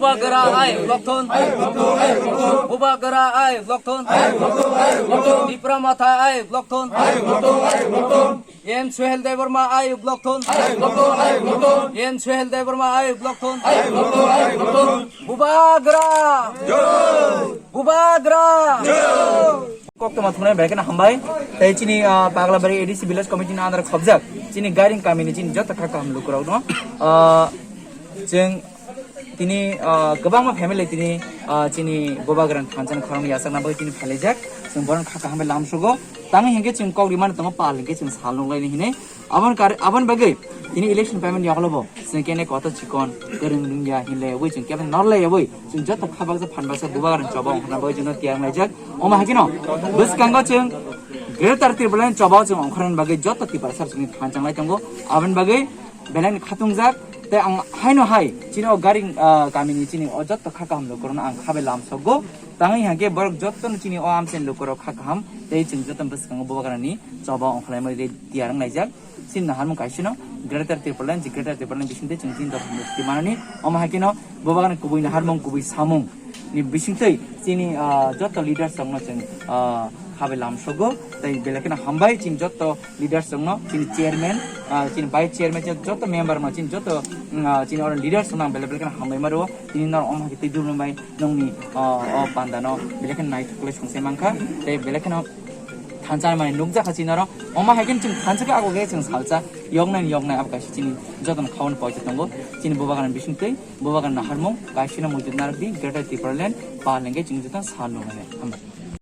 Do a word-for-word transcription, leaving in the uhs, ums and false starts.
Bubagra ayuk lokthun. Bubagra ayuk lokthun. Tipra Motha ayuk lokthun. M Suhel Debbarma ayuk lokthun. M Suhel Debbarma ayuk lokthun. Bubagra. Bubagra. Koktwma thumnai belai kheno hambai. Tei chini, ah, Paglabari A D C Village Committee ni under khobjak chini Gairing kami ni chini joto kha kaham lukurok no, ah, chwng tini, ah, kwbangma family tini, ah, chini Bubagrani thansa ni khorang yachakna bagwi tini phailaijak. Chwng borok kha kaham bai lamsogo. Tangwi hinkhe chwng kok rimani tongo pal hinkhe chwng sal nuknai hinwi. Aboni kar-, aboni bagwi tini election payment yagulo bo chwng kene kotor chikon kwrwng rwngya hinlaiwi chwng kebo norlaiwi chwng joto kha baksa phan baksa Bubagrani choba ongkhorna bagwi chwngno tiyar wnglaijak. Omo hai kheno bwskango chwng Greater Tipraland choba chwng ongkhorna bagwi joto Tiprasa chwngni thansa wnglai tongo. Aboni bagwi belai khatungjak tei ang haino hai chini o Gairing, ah, kamini chini o joto kha kaham lukurokno ang kha bai lamsogo. Tangwi hinkhe borok jotono chini o amchaini lukurok kha kaham tei chwng joto bwskango Bubagrani choba ongkhorlaimani tiyar wnglaijak. Chini naharmung kaisino Greater Tipraland, je Greater Tipraland bisingtwi chwng chini dopha mukti manani. Omo hai kheno Bubagrani kubui naharmung, kubui samung ni bisingtwi chini, ah, joto leaders rokno chwng, ah, kha bai lamsogo. Tei belai kheno hambai chini joto leaders rokno, chini chairman, ah, chini vice chairman, chini joto member no, chini joto, mm, ah, chini oro leaders rokno ang belai belai kheno hambai maro. Tini norok omo hai khe twi dulum bai nongni, ah, o panda no belai kheno naithok khe songchai mankha. Tei belai kheno thansa mani nukjakha chini oro. Omo hai khe chwng thansa khe abo khe chwng salsa yoknai yoknai abo kaisa chini jotono khaui poito tongo. Chini Bubagrani bisingtwi Bubagrani naharmung kaisino muitu narwkdi Greater Tipraland pal hinkhe chwng joto sal nuknai. Hambai.